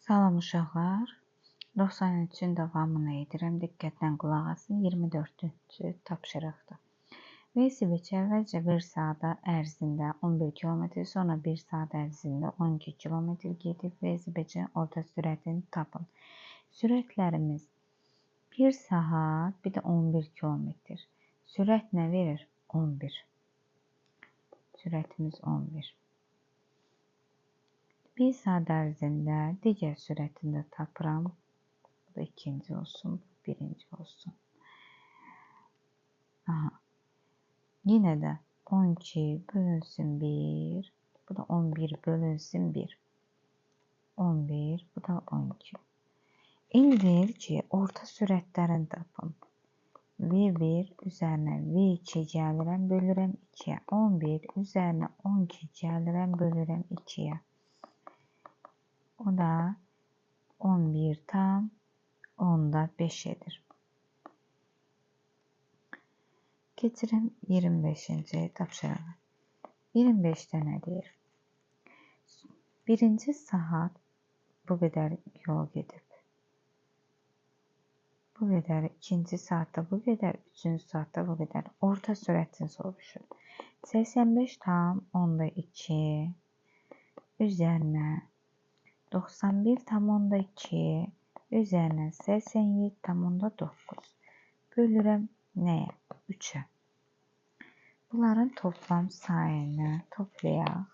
Salam uşaqlar. 93-ün davamını edirəm. Diqqətlə qulaq asın. 24-cü tapşırıqdır. VSB əvvəlcə 1 saat ərzində 11 km, sonra 1 saat ərzində 12 km gedib. VSB orta sürətini tapın. Sürətlərimiz 1 saat, bir də 11 km. Sürət nə verir? 11. Sürətimiz 11. 1 saat ərzində digər sürətini də tapıram. Bu da ikinci olsun, bu birinci olsun. Aha. Yenə də 12 bölünsün 1, bu da 11 bölünsün 1. 11, bu da 12. İndi deyir ki, orta sürətlərini tapın. V1 üzərinə V2 gəlirəm, bölürəm 2-yə. 11 üzərinə 12 gəlirəm, bölürəm 2-yə. O da 11,5 edir. Keçirəm 25-ci tapşırığa. 25-də nə deyir? Birinci saat bu qədər yol gedib. Bu qədər, ikinci saatda bu qədər, üçüncü saatda bu qədər. Orta sürətini soruşur. 85,2 üzərinə 91,2 üzərinə 87,9 bölürəm nəyə? 3-ə. Bunların toplam sayını toplayaq.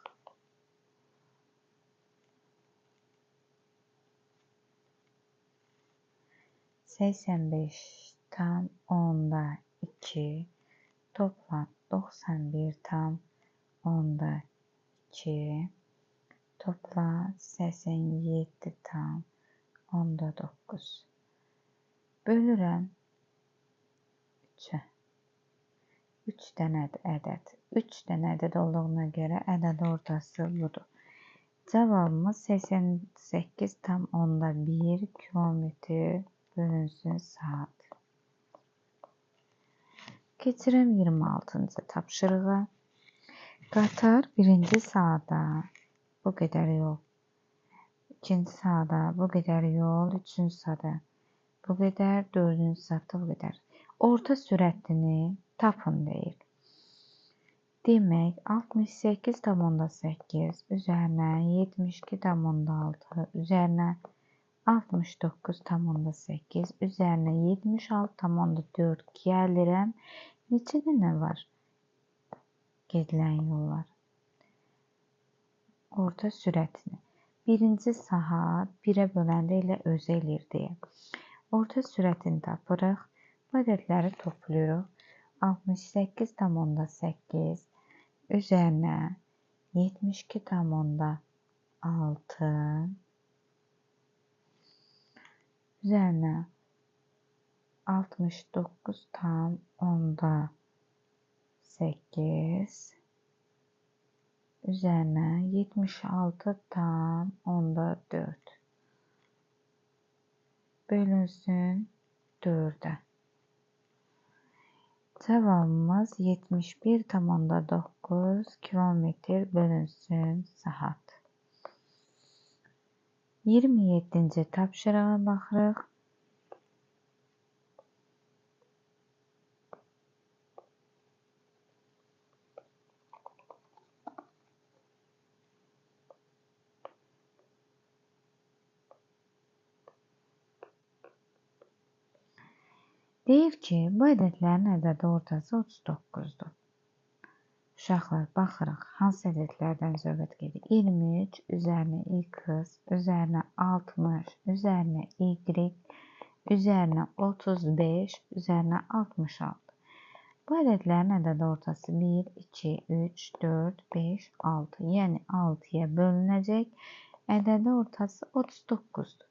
85,2 toplam 91,2 topla 87,9 bölürəm 3-ə. 3 dənə ədəd. 3 dənə ədəd olduğuna görə ədəd ortası budur. Cavabımız 88,1 kilometr bölünsün saat. Keçirəm 26-cı tapşırığa. Qatar birinci saata bu qədər yol, ikinci saata bu qədər yol, üçüncü saata bu qədər, dördüncü saatda bu qədər. Orta sürətini tapın deyir. Demək, 68,8 üzərinə 72,6 üzərinə 69,8 üzərinə 76,4 gəlirəm. Neçə dənə var gedilən yollar? Orta sürətini. Birinci saat 1-ə böləndə elə özü eləyir deyə. Orta sürətini tapırıq. Bu ədədləri toplayırıq. 68,8 üzərinə 72,6 üzərinə 69,8 üzərinə 76,4 bölünsün 4-ə. Cavabımız 71,9 kilometr bölünsün saat. 27-ci tapşırığa baxırıq. Deyir ki, bu ədədlərin ədədi ortası 39-dur. Uşaqlar, baxırıq, hansı ədədlərdən söhbət gedir? 23 üzərinə x, üzərinə 60, üzərinə y, üzərinə 35, üzərinə 66. Bu ədədlərin ədədi ortası 1, 2, 3, 4, 5, 6. Yəni 6-ya bölünəcək. Ədədi ortası 39-dur.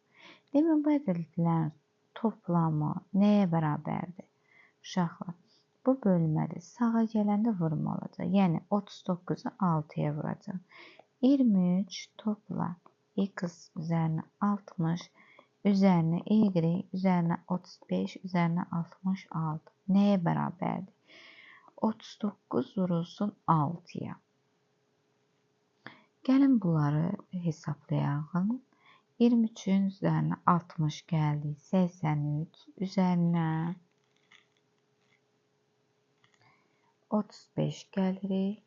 Demək, bu ədədlərin toplamı nəyə bərabərdir? Uşaqlar, bu bölmədə sağa gələndə vurma olacaq. Yəni 39-u 6-ya vuracaq. 23 topla x üzərinə 60, üzərinə y, üzərinə 35, üzərinə 66 nəyə bərabərdir? 39 vurulsun 6-ya. Gəlin bunları hesablayaq. 23-ün üzərinə 60 gəldi. 83 üzərinə 35 gəlirik.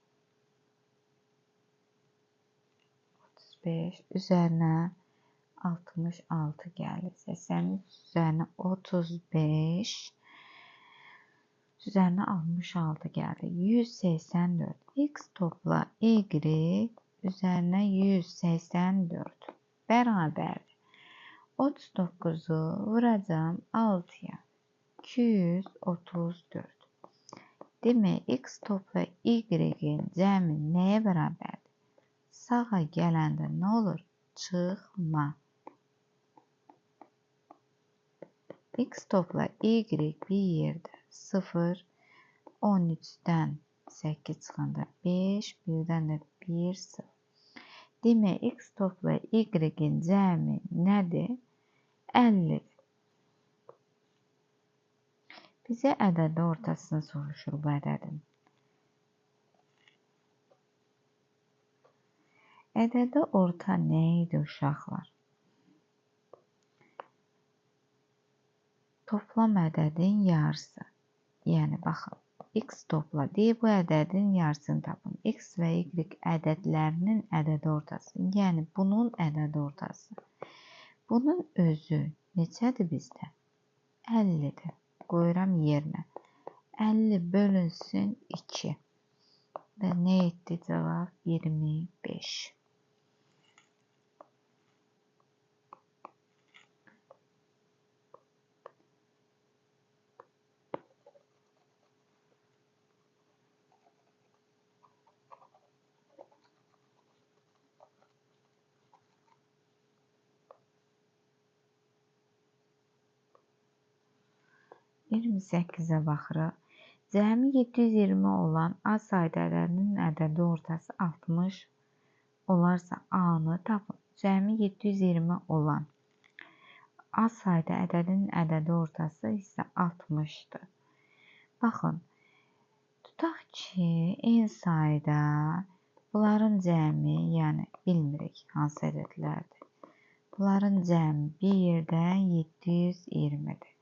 35 üzərinə 66 gəldi. 83 üzərinə 35 üzərinə 66 gəldi. 184. X topla Y üzərinə 184 bərabərdir. 39-u vuracağım 6-ya. 234. Demək, X topla Y-in cəmi nəyə bərabərdir? Sağa gələndə nə olur? Çıxma. X topla Y bir yerdə 0, 13-dən 8 çıxanda 5, 1-dən də 1, 0. Demək, X topla Y-in cəmi nədir? 50-dir. Bizə ədədi ortasını soruşur bu ədədin. Ədədi orta nə idi uşaqlar? Toplam ədədin yarısı. Yəni, baxın, X topla deyir, bu ədədin yarısını tapın. X və Y ədədlərinin ədədi ortası. Yəni, bunun ədədi ortası. Bunun özü neçədir bizdə? 50-dir. Qoyuram yerinə. 50 bölünsün 2. Və nə etdi cavab? 25. 28-ə baxırıq. Cəmi 720 olan A sayda ədədinin ədədi ortası 60 olarsa A-nı tapın. Cəmi 720 olan A sayda ədədinin ədədi ortası isə 60-dır. Baxın, tutaq ki, eyni sayda bunların cəmi, yəni bilmirik hansı ədədlərdir. Bunların cəmi bir yerdə 720-dir.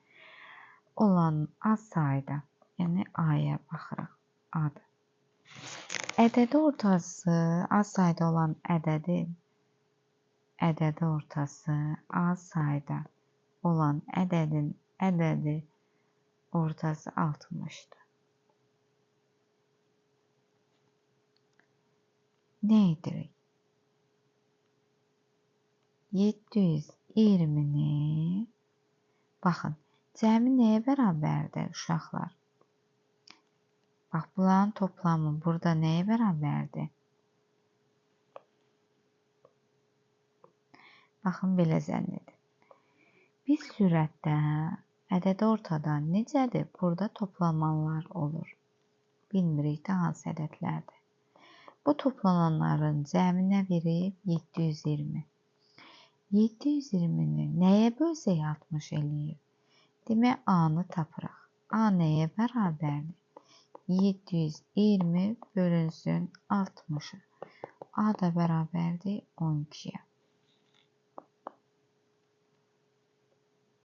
Olan A sayda, yəni A-ya baxırıq. A-dır. Ədədi ortası, A sayda olan ədədin ədədi ortası, A sayda olan ədədin ədədi ortası 60-dır. Nə edirik? 720-ni, baxın, cəmi nəyə bərabərdir uşaqlar? Bax, bunların toplamı burada nəyə bərabərdir? Baxın, belə zənn edin. Bir sürətdə ədədi ortada necədir? Burada toplamanlar olur. Bilmirik də hansı ədədlərdir. Bu toplananların cəmi nə verib? 720. 720-ni nəyə bölsək 60 eləyir? Demək, A-nı tapırıq. A nəyə bərabərdir? 720 bölünsün 60-a. A da bərabərdir 12-yə.